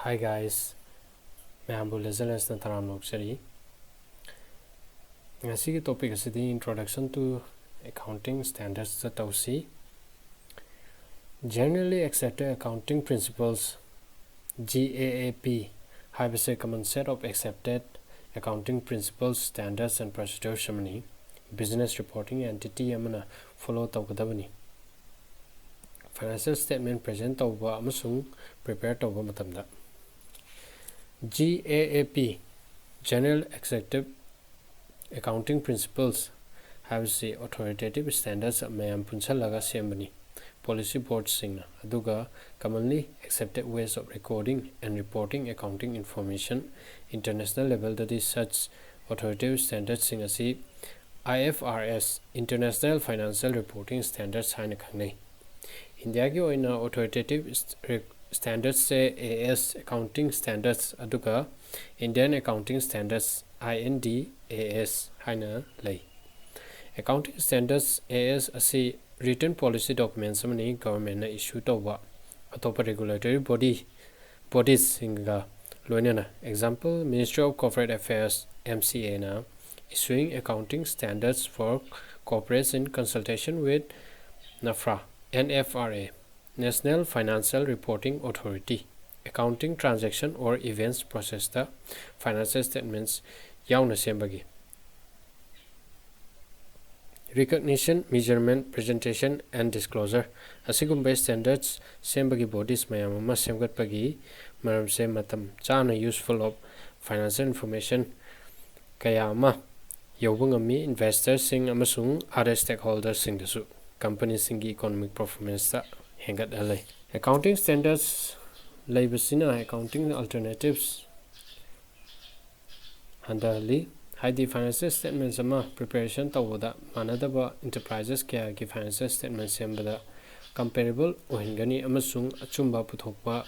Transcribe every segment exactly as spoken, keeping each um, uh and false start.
Hi guys, ꯃꯌꯥꯝꯕꯨ laser ꯂꯦꯟꯁꯅ ꯇꯔꯥꯝꯅ ꯑꯣꯛꯆꯔꯤ꯫ ꯉꯁꯤꯒꯤ ꯇꯣꯄꯤꯛ ꯑꯁꯤꯗꯤ Introduction to Accounting Standards ꯇ ꯇꯧꯁꯤ꯫ Generally Accepted Accounting Principles, G A A P, ꯍꯥꯏꯕꯁꯦ Common Set of Accepted Accounting Principles, Standards and Procedures ꯑꯃꯅꯤ꯫ Business reporting entity ꯑꯃꯅ follow ꯇꯧꯒꯗꯕꯅꯤ, financial statement present ꯇꯧꯕ ꯑꯃꯁꯨꯡ prepare ꯇꯧꯕ ꯃꯇꯝꯗ꯫ G A A P, General Accepted Accounting Principles, ꯍꯥꯏꯕꯁꯤ authoritative standards ꯃꯌꯥꯝ ꯄꯨꯟꯁꯤꯜꯂꯒ ꯁꯦꯝꯕꯅꯤ꯫ Policy board ꯁꯤꯡꯅ, ꯑꯗꯨꯒ commonly accepted ways of recording and reporting accounting information, international level ꯗꯗꯤ such authoritative standards ꯁꯤꯡ ꯑꯁꯤ I F R S, International Financial Reporting Standards ꯍꯥꯏꯅ ꯈꯪꯅꯩ꯫ ꯏꯟꯗꯤꯌꯥꯒꯤ ꯑꯣꯏꯅ authoritative standards say A S Accounting Standards ꯑꯗꯨꯒ Indian Accounting Standards, I N D A S ꯍꯥꯏꯅ ꯂꯩ꯫ Accounting Standards, A S ꯑꯁꯤ written policy documents ꯑꯃꯅꯤ, government ꯅ issue ꯇꯧꯕ ꯑꯇꯣꯞꯄ regulatory body, bodies ꯁꯤꯡꯒ ꯂꯣꯏꯅꯅ꯫ Example, Ministry of Corporate Affairs, M C A ꯅ issuing accounting standards for corporates in consultation with NAFRA, N F R A, National Financial Reporting Authority, accounting transaction or events process ꯇ financial statements ꯌꯥꯎꯅ ꯁꯦꯝꯕꯒꯤ꯫ Recognition, measurement, presentation and disclosure ꯑꯁꯤꯒꯨꯝꯕ standards ꯁꯦꯝꯕꯒꯤ bodies ꯃꯌꯥꯝ ꯑꯃ ꯁꯦꯝꯒꯠꯄꯒꯤ ꯃꯔꯝꯁꯦ ꯃꯇꯝ ꯆꯥꯅ useful of financial information ꯀꯌꯥ ꯑꯃ ꯌꯧꯕ ꯉꯝꯃꯤ, investors ꯁꯤꯡ ꯑꯃꯁꯨꯡ other stakeholders ꯁꯤꯡꯗꯁꯨ꯫ Company ꯁꯤꯡꯒꯤ economic performance ꯇ ꯍꯦꯟꯒꯠꯍꯜꯂꯤ꯫ Accounting standards ꯂꯩꯕꯁꯤꯅ accounting alternatives ꯍꯟꯊꯍꯜꯂꯤ, ꯍꯥꯏꯗꯤ financial statements ꯑꯃ preparation ꯇꯧꯕꯗ ꯃꯥꯟꯅꯗꯕ enterprises ꯀꯌꯥꯒꯤ financial statement ꯁꯦꯝꯕꯗ comparable ꯑꯣꯏꯍꯟꯒꯅꯤ ꯑꯃꯁꯨꯡ ꯑꯆꯨꯝꯕ ꯄꯨꯊꯣꯛꯄ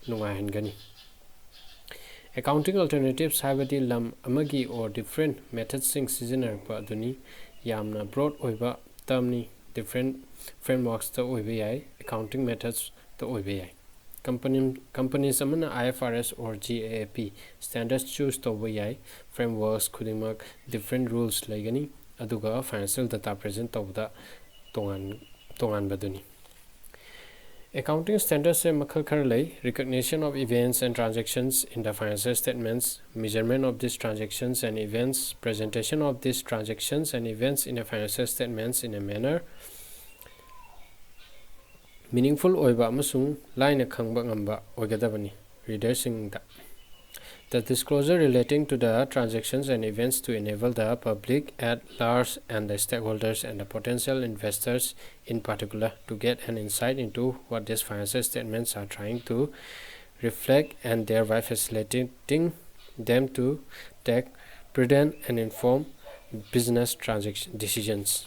ꯅꯨꯡꯉꯥꯏꯍꯟꯒꯅꯤ꯫ Accounting alternatives ꯍꯥꯏꯕꯗꯤ ꯂꯝ ꯑꯃꯒꯤ or different methods ꯁꯤꯡ ꯁꯤꯖꯤꯟꯅꯔꯛꯄ ꯑꯗꯨꯅꯤ꯫ ꯌꯥꯝꯅ broad ꯑꯣꯏꯕ term ꯅꯤ, different frameworks ꯇ ꯑꯣꯏꯕ ꯌꯥꯏ, accounting methods ꯇ ꯑꯣꯏꯕ ꯌꯥꯏ꯫ Company companies ꯑꯃꯅ I F R S or G A A P standards choose ꯇꯧꯕ ꯌꯥꯏ. Frameworks ꯈꯨꯗꯤꯡꯃꯛ different rules ꯂꯩꯒꯅꯤ, ꯑꯗꯨꯒ financial data present ꯇꯧꯕꯗ ꯇꯣꯉꯥꯟ ꯇꯣꯉꯥꯟꯕꯗꯨꯅꯤ꯫ Accounting standards ꯁꯦ ꯃꯈꯜ ꯈꯔ ꯂꯩ: recognition of events and transactions in the financial statements, measurement of these transactions and events, presentation of these transactions and events in a financial statements in a manner meaningful ꯑꯣꯏꯕ ꯑꯃꯁꯨꯡ ꯂꯥꯏꯅ ꯈꯪꯕ ꯉꯝꯕ ꯑꯣꯏꯒꯗꯕꯅꯤ reader ꯁꯤꯡꯗ꯫ The disclosure relating to the transactions and events to enable the public at large and the stakeholders and the potential investors in particular to get an insight into what these financial statements are trying to reflect and thereby facilitating them to take prudent and informed business transaction decisions.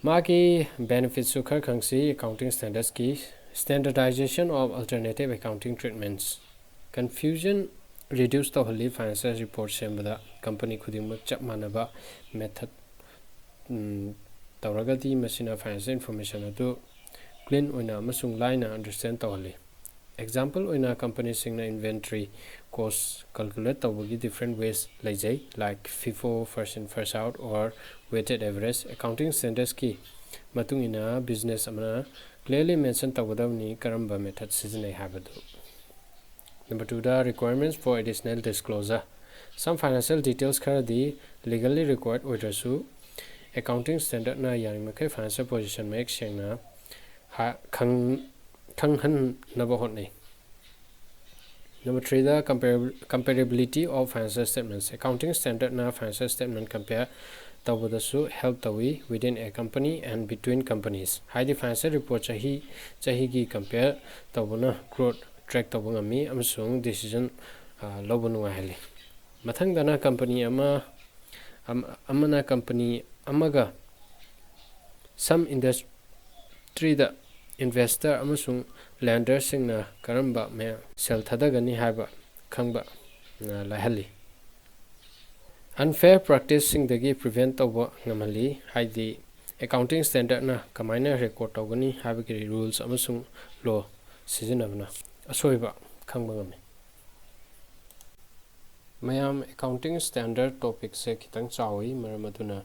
ꯃꯥꯒꯤ benefits ꯁꯨ ꯈꯔ ꯈꯪꯁꯤ꯫ Accounting standards ꯀꯤ standardization of alternative accounting treatments confusion reduce ꯇꯧꯍꯜꯂꯤ꯫ Financial report ꯁꯦꯝꯕꯗ company ꯈꯨꯗꯤꯡꯃꯛ ꯆꯞ ꯃꯥꯟꯅꯕ method ꯎꯝ, ꯇꯧꯔꯒꯗꯤ ꯃꯁꯤꯅ financial information ꯑꯗꯨ clean ꯑꯣꯏꯅ ꯑꯃꯁꯨꯡ ꯂꯥꯏꯅ understand ꯇꯧꯍꯜꯂꯤ꯫ Example ꯑꯣꯏꯅ, company ꯁꯤꯡꯅ inventory cost calculate ꯇꯧꯕꯒꯤ different ways ꯂꯩꯖꯩ, like FIFO, first in first out, or weighted average꯫ Accounting standards ꯀꯤ ꯃꯇꯨꯡ ꯏꯟꯅ business ꯑꯃꯅ clearly mention ꯇꯧꯒꯗꯕꯅꯤ ꯀꯔꯝꯕ method ꯁꯤꯖꯤꯟꯅꯩ ꯍꯥꯏꯕꯗꯨ꯫ Number two the, requirements for additional disclosure꯫ Some financial details ꯈꯔꯗꯤ legally required ꯑꯣꯏꯗ꯭ꯔꯁꯨ, accounting standard ꯅ ꯌꯥꯔꯤꯃꯈꯩ financial position ꯃꯌꯦꯛ ꯁꯦꯡꯅ ꯍꯥ-, ꯈꯪ-, ꯈꯪꯍꯟꯅꯕ ꯍꯣꯠꯅꯩ꯫ Number three the, compar-, comparability of financial statements꯫ Accounting standard ꯅ financial statement compare ꯇꯧꯕꯗꯁꯨ help ꯇꯧꯏ within a company and between companies꯫ ꯍꯥꯏꯗꯤ, financial report ꯆꯍꯤ ꯆꯍꯤꯒꯤ compare ꯇꯧꯕꯅ growth track ꯇꯧꯕ ꯉꯝꯃꯤ ꯑꯃꯁꯨꯡ decision, ꯑ, ꯂꯧꯕ ꯅꯨꯡꯉꯥꯏꯍꯜꯂꯤ꯫ ꯃꯊꯪꯗꯅ, company ꯑꯃ, ꯑꯃ, ꯑꯃꯅ company ꯑꯃꯒ some industry ꯗ investor ꯑꯃꯁꯨꯡ lender ꯁꯤꯡꯅ ꯀꯔꯝꯕ ꯃꯌꯥꯝ ꯁꯦꯜ ꯊꯥꯗꯒꯅꯤ ꯍꯥꯏꯕ ꯈꯪꯕ, ꯑ, ꯂꯥꯏꯍꯜꯂꯤ꯫ Unfair practice ꯁꯤꯡꯗꯒꯤ prevent ꯇꯧꯕ ꯉꯝꯍꯜꯂꯤ, ꯍꯥꯏꯗꯤ ꯑꯦꯀꯥꯎꯟꯇꯤꯡ ꯁ꯭ꯇꯦꯟꯗꯔꯠꯅ ꯀꯃꯥꯏꯅ ꯔꯦꯀꯣꯔꯗ ꯇꯧꯒꯅꯤ ꯍꯥꯏꯕꯒꯤ ꯔꯨꯜꯁ ꯑꯃꯁꯨꯡ ꯂꯣ ꯁꯤꯖꯤꯟꯅꯕꯅ ꯑꯁꯣꯏꯕ ꯈꯪꯕ ꯉꯝꯃꯤ꯫ ꯃꯌꯥꯝ, ꯑꯦꯀꯥꯎꯟꯇꯤꯡ ꯁ꯭ꯇꯦꯟꯗꯔꯠ ꯇꯣꯄꯤꯛꯁꯦ ꯈꯤꯇꯪ ꯆꯥꯎꯏ, ꯃꯔꯝ ꯑꯗꯨꯅ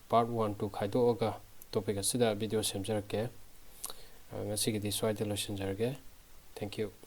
ꯄꯥꯔꯠ ꯋꯥꯟ ꯇꯨ ꯈꯥꯏꯗꯣꯛꯑꯒ ꯇꯣꯄꯤꯛ ꯑꯁꯤꯗ ꯚꯤꯗꯤꯑꯣ ꯁꯦꯝꯖꯔꯛꯀꯦ꯫ ꯑ, ꯉꯁꯤꯒꯤꯗꯤ ꯁ꯭ꯋꯥꯏꯗ ꯂꯣꯏꯁꯤꯟꯖꯔꯒꯦ꯫ Thank you꯫